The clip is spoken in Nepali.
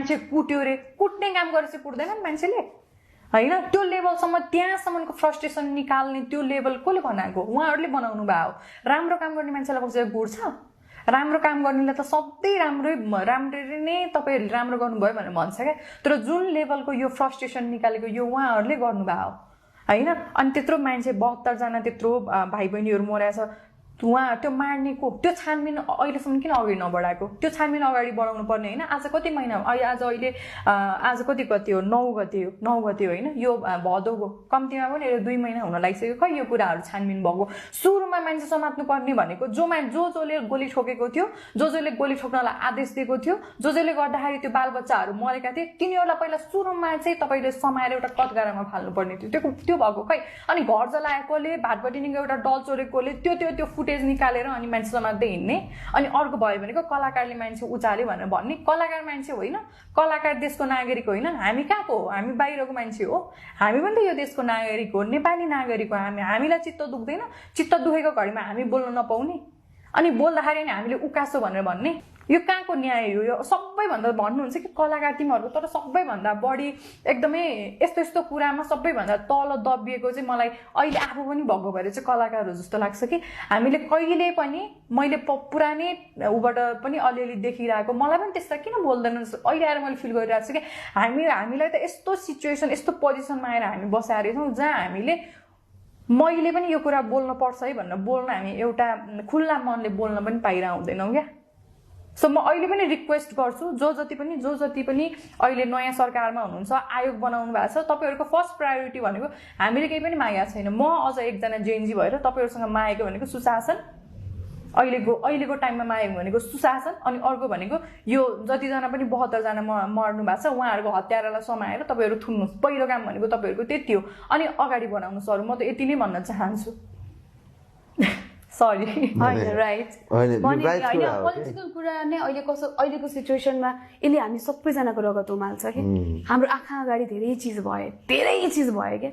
मान्छे कुट्यो रे, कुट्ने काम गरेपछि कुट्दैन नि मान्छेले होइन। त्यो लेभलसम्म त्यहाँसम्मको फ्रस्ट्रेसन निकाल्ने त्यो लेभल कसले बनाएको? उहाँहरूले बनाउनु भयो। राम्रो काम गर्ने मान्छेलाई कसैले गुड्छ? राम्रो काम गर्नेलाई त सधैँ राम्ररी नै तपाईँहरूले राम्रो गर्नुभयो भनेर भन्छ क्या। तर जुन लेभलको यो फ्रस्ट्रेसन निकालेको यो उहाँहरूले गर्नुभयो होइन। अनि त्यत्रो मान्छे 72 जना त्यत्रो भाइ बहिनीहरू मरेछ, उहाँ त्यो मार्नेको त्यो छानबिन अहिलेसम्म किन अगाडि नबढाएको? त्यो छानबिन अगाडि बढाउनु पर्ने होइन। आज कति महिना आज कति हो 9 गते हो होइन। यो भदौको कम्तीमा पनि 2 महिना हुन लागिसक्यो। खै यो कुराहरू छानबिन भएको? सुरुमा मान्छे समात्नु पर्ने भनेको जसले गोली ठोकेको थियो, जसले गोली ठोक्नलाई आदेश दिएको थियो, जसले गर्दाखेरि त्यो बालबच्चाहरू मरेका थिए, तिनीहरूलाई पहिला सुरुमा चाहिँ तपाईँले समाएर एउटा कटघरामा फाल्नुपर्ने थियो। त्यो भएको खै? अनि घर जलाएकोले, भाटबटिनीको एउटा डल चोरेकोले त्यो फुटेज निकालेर अनि मान्छे समात्दै हिँड्ने। अनि अर्को भयो भनेको कलाकारले मान्छे उचाल्यो भनेर भन्ने। कलाकार मान्छे होइन, कलाकार देशको नागरिक होइन। हामी कहाँको हो? हामी बाहिरको मान्छे हो। हामी पनि त यो देशको नागरिक हो, नेपाली नागरिक हो। हामीलाई चित्त दुख्दैन? चित्त दुखेको घडीमा हामी बोल्न नपाउने अनि बोल्दाखेरि नि हामीले उकासो भनेर भन्ने? यो कहाँको न्याय हो? यो सबैभन्दा भन्नुहुन्छ कि कलाकार तिमीहरूको, तर सबैभन्दा बढी एकदमै यस्तो कुरामा सबैभन्दा तल दबिएको चाहिँ मलाई अहिले आफू पनि भएको भएर चाहिँ कलाकारहरू जस्तो लाग्छ कि हामीले कहिले पनि, मैले पुरानै उबाट पनि अलिअलि देखिरहेको, मलाई पनि त्यस्ता किन बोल्दैन अहिले आएर मैले फिल गरिरहेको छु कि हामीलाई त यस्तो सिचुएसन, यस्तो पोजिसनमा आएर हामी बसाएर छौँ जहाँ हामीले मैले पनि यो कुरा बोल्न पर्छ है भनेर बोल्न हामी एउटा खुल्ला मनले बोल्न पनि पाइरह हुँदैनौँ क्या। सो म अहिले पनि रिक्वेस्ट गर्छु, जो जति पनि अहिले नयाँ सरकारमा हुनुहुन्छ, आयोग बनाउनु भएको छ, तपाईँहरूको फर्स्ट प्रायोरिटी भनेको हामीले केही पनि मागेको छैन। म अझ एकजना जेएनजी भएर तपाईँहरूसँग मागेको भनेको सुशासन, अहिलेको टाइममा मागेको भनेको सुशासन। अनि अर्को भनेको यो जतिजना पनि 72 जना मर्नु भएको छ उहाँहरूको हत्यारालाई समाएर तपाईँहरू थुन्नुहोस्। पहिलो काम भनेको तपाईँहरूको त्यति हो। अनि अगाडि बढाउनुहोस्। अरू म त यति नै भन्न चाहन्छु। सरी राइट पोलिटिकल कुरा नै अहिलेको सिचुएसनमा यसले हामी सबैजनाको रगत उमाल्छ कि हाम्रो आँखा अगाडि धेरै चिज भयो क्या।